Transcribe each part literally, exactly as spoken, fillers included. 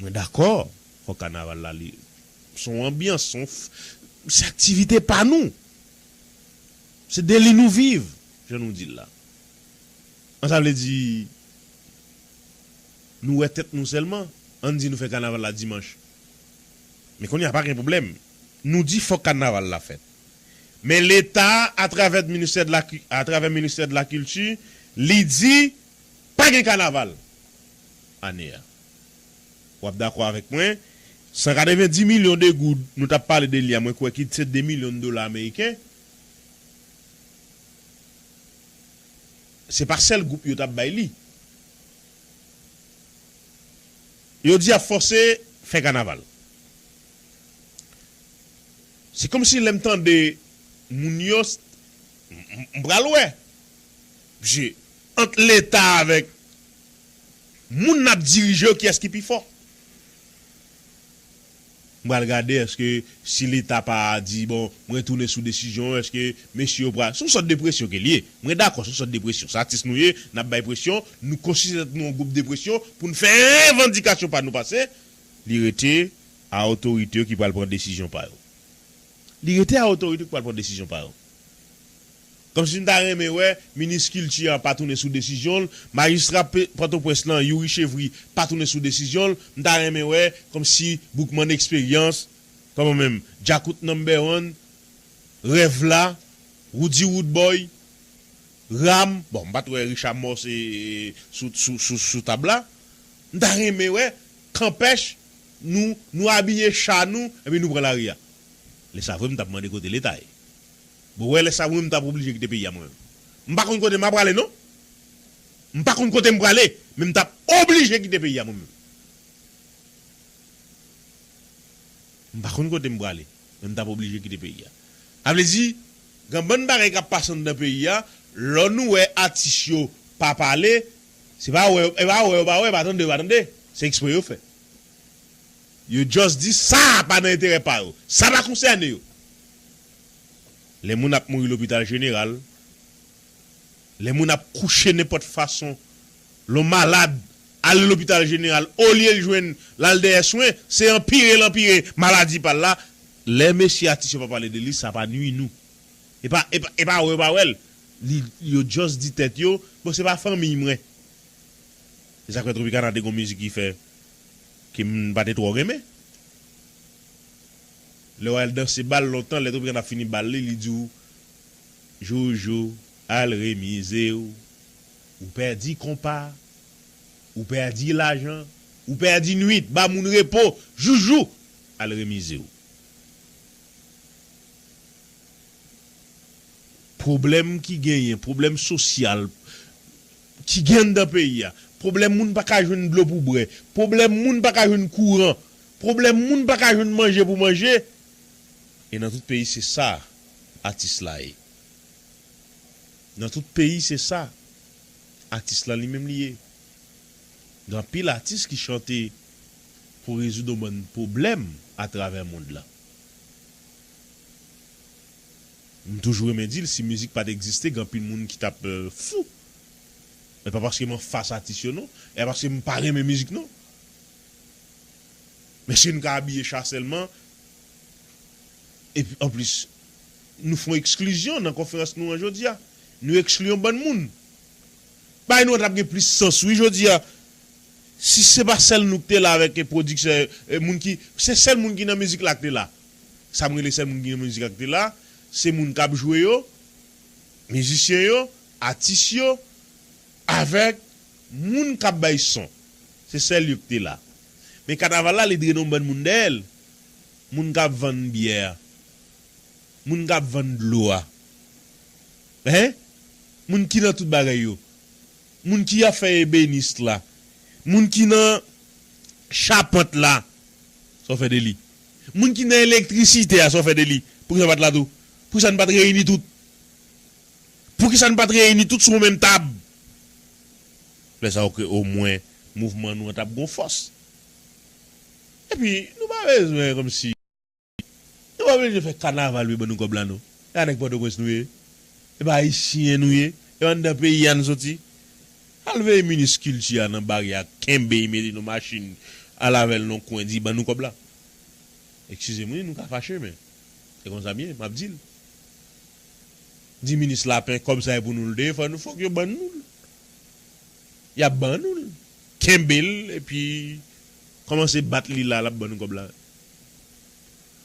Mwen dakò, fòk kanaval la li se yon anbyans, se yon f- se aktivite pa nou. Se de li nou viv, jan nou di l la. An sa vle di, nou wè tèt nou sèlman, ann di nou fè kanaval la dimanch. Men kounye a pa gen pwoblèm. Nou di fòk kanaval la fèt. Men Leta, atravè ministè de la, atravè ministè de la kilti, li di pa gen kanaval ane a. W ap dakò avèk mwen, san katrevenndis milyon de goud nou t ap pale de li a, mwen kwè ki se de milyon de dola ameriken, se pa sèl gwoup yo t ap bay li. Yo di y ap fòse fè kanaval. Se kòmsi lè m tande moun yo, m- m- m pral wè. Paske ant Leta avèk moun n ap dirije yo, kiyès ki pi fò? M pral gade èske si Leta pa di, bon, mwen tounen sou desizyon, èske mesye yo pral. Se yon sòt de presyon ke l ye. Mwen dakò, se yon sòt de presyon. Se atis nou ye, n ap bay presyon, nou konstitye tèt nou an gwoup de presyon pou n fè revandikasyon pa nou pase. Li rete a otorite yo ki pral pran desizyon pa yo. Li rete a otorite ki pral pran desizyon pa yo. Kòmsi m ta renmen wè minis kilti a pa tounen sou desizyon l, majistra Pòtoprens lan, Youri Chevry, pa tounen sou desizyon l, m ta renmen wè kòmsi Boukman Eksperyans, kòman menm, Djakout Number One, Rèv La, Roody Roodboy, Ram, bon, m pa t wè Richard Morse sou, sou, sou, sou tab la. M ta renmen wè, kanpèch, nou, nou abiye cha nou, epi nou pran lari a. Lè sa vre, m t ap mande kote Leta ye. Bon, wè, lè sa vre, m t ap oblije kite peyi a mwen menm. M pa konn kote m ap prale, non. M pa konn kote m prale, men m t ap oblije kite peyi a mwen menm. M pa konn kote m prale, men m t ap oblije kite peyi a. Sa vle di, gen bann bagay k ap pase anndan peyi a, lò nou wè atis yo pa pale, se pa wè, e pa wè yo pa wè, pa tande yo pa tande. Se ekspre yo fè. Yo just di sa pa nan enterè pa yo. Sa pa konsène yo. Lè moun ap mouri lopital jeneral, lè moun ap kouche nenpòt fason, lè w malad, ale lopital jeneral, olye l jwenn l al dèyè swen, se anpire l anpire maladi pa l la. Lè mesye atis yo pa pale de li, sa pa nwi nou. E pa, e pa, e pa wè yo pa wè l. Li, yo just di tèt yo, bon, se pa fanmiy mwen. Se sa k fè Tropicana te gon mizik ki fè ke m pa te twò renmen. Lè w al danse bal lontan, lè Tropicana ap fini bal li, li di w, Joujou, al remize w. Ou pèdi konpa, ou pèdi lajan, ou pèdi nwit, ba moun repo, joujou, al remize w. Pwoblèm ki genyen, pwoblèm sosyal ki gen anndan peyi a, pwoblèm moun pa ka jwenn dlo pou bwè, pwoblèm moun pa ka jwenn kouran, pwoblèm moun pa ka jwenn manje pou manje. E nan tout peyi se sa atis la ye. Nan tout peyi se sa atis la li menm li ye. Gen anpil atis ki chante pou rezoud yon bann pwoblèm atravè mond lan. M toujou renmen di l, si mizik pa t egziste, gen anpil moun ki t ap, euh, fou. E pa paske m anfas atis yo, non. E pa paske m pa renmen mizik, non. Men si n ka abiye cha sèlman, epi anplis, nou fè yon eksklizyon nan konferans nou an jodi a. Nou ekskli yon bann moun. Bagay nou an t ap gen plis sans, wi, jodi a. Si se pa sèl nou ki te la avèk, e, pwodiksè, e, moun ki, se sèl moun ki nan mizik la ki te la. Sa m rele sèl moun ki nan mizik la ki te la, se moun k ap jwe yo, mizisyen yo, atis yo, avèk moun k ap bay son. Se sèl yo ki te la. Men kanaval la, li drennen yon bann moun dèyè l. Moun k ap vann byè a. Moun k ap vann dlo a. Hein? Moun ki nan tout bagay yo. Moun ki ap fè ebenis la. Moun ki nan chapant la. Sa w fè de li? Moun ki nan elektrisite a, sa w fè de li? Poukisa w pa t la tou? Poukisa n pa t reyini tout? Poukisa n pa t reyini tout sou yon menm tab? Lè sa yo ke omwen mouvman nou an t ap gon fòs. Epi, nou pa bezwen kòmsi, nou pa bezwen fè kanaval pou yo ban nou kòb la, non. E pa nèg Pòtoprens nou ye. E pa ayisyen nou ye. E pa anndan peyi a n soti. Al veye minis kilti a nan baryè a, kenbe y, mete nan machin, al avè l nan kwen, di, "Ban nou kòb la." Eskize m, wi, nou ka fache, men se konsa m ye, m ap di l. Di minis Lapen, kòb sa e pou nou l te ye, fò nou, fòk yo ban nou l. Y ap ban nou l. Kenbe l, epi kòmanse bat li la, l ap ban nou kòb la.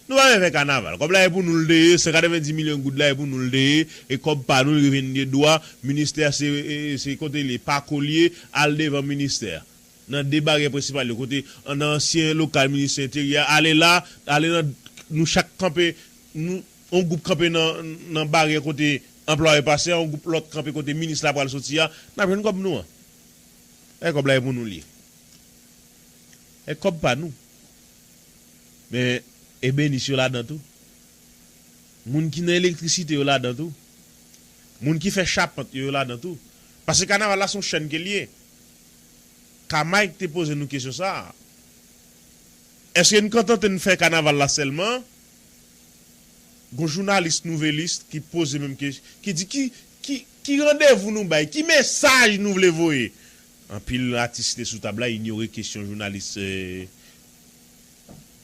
Nou pa vle fè kanaval. Kòb la e pou nou l te ye, san katrevenndis milyon goud la e pou nou l te ye, e kòb pa nou, li vin de dwa, ministè se, e, se kote li ye, Pako li ye, al devan ministè a. Nan de baryè prensipal yo, kote, nan ansyen lokal ministè enteryè a, ale la, ale nan, nou chak kanpe, nou, yon gwoup kanpe nan, nan baryè kote anplwaye pase a, yon gwoup lòt kanpe kote minis la pral soti a, n ap jwenn kòb nou an. E kòb la e pou nou li ye. E kòb pa nou. Men, ebenis yo ladan tou. Moun ki nan elektrisite yo ladan tou. Moun ki fè chapant yo, yo ladan tou. Paske kanaval la se yon chèn ke l ye. Ka Mike te poze nou kesyon sa a. Èske n kontante n fè kanaval la sèlman? Gon jounalis nouvelis ki poze menm kesyon, ki di ki, ki, ki randevou nou bay, ki mesaj nou vle voye? Anpil atis te sou tab la, inyore kesyon jounalis, eh,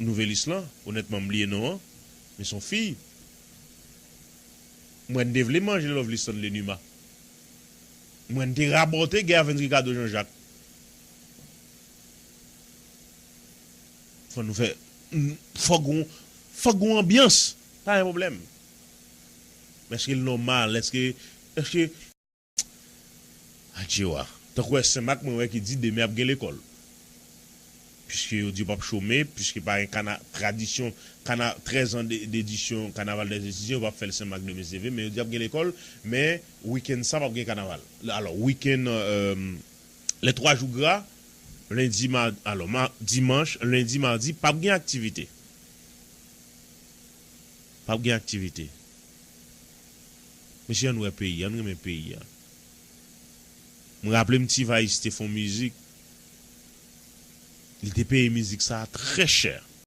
nouvelis lan. Onètman, m bliye non an. Men se yon fi. Mwen, n te vle manje Lovely Stanley Numa. Mwen, n te rabòte Gervens Ricardo Jean Jacques. Fò nou fè, fò gon, fò gon anbyans. Pa gen pwoblèm. Men èske l nòmal? Èske, èske, Adje wa. Tankou wè Senmak, mwen wè ki di demen ap gen lekòl. Piske yo di yo p ap chome, piske pa gen kana-, tradisyon, kana-, trèz an de, d'edisyon Kanaval dèz edisyon, yo p ap fè l Senmak demen se vre, men yo di ap gen lekòl, men wikenn sa p ap gen kanaval. Alò, wikenn, euh, les trois jours gras, lendi, ma-, alò, ma-, dimanch, lendi, madi, p ap gen aktivite. P ap gen aktivite. Mesye, ann wè peyi, ann renmen peyi a. Mwen raple m T-Vice te fè yon mizik. Li te peye mizik sa a trè chè.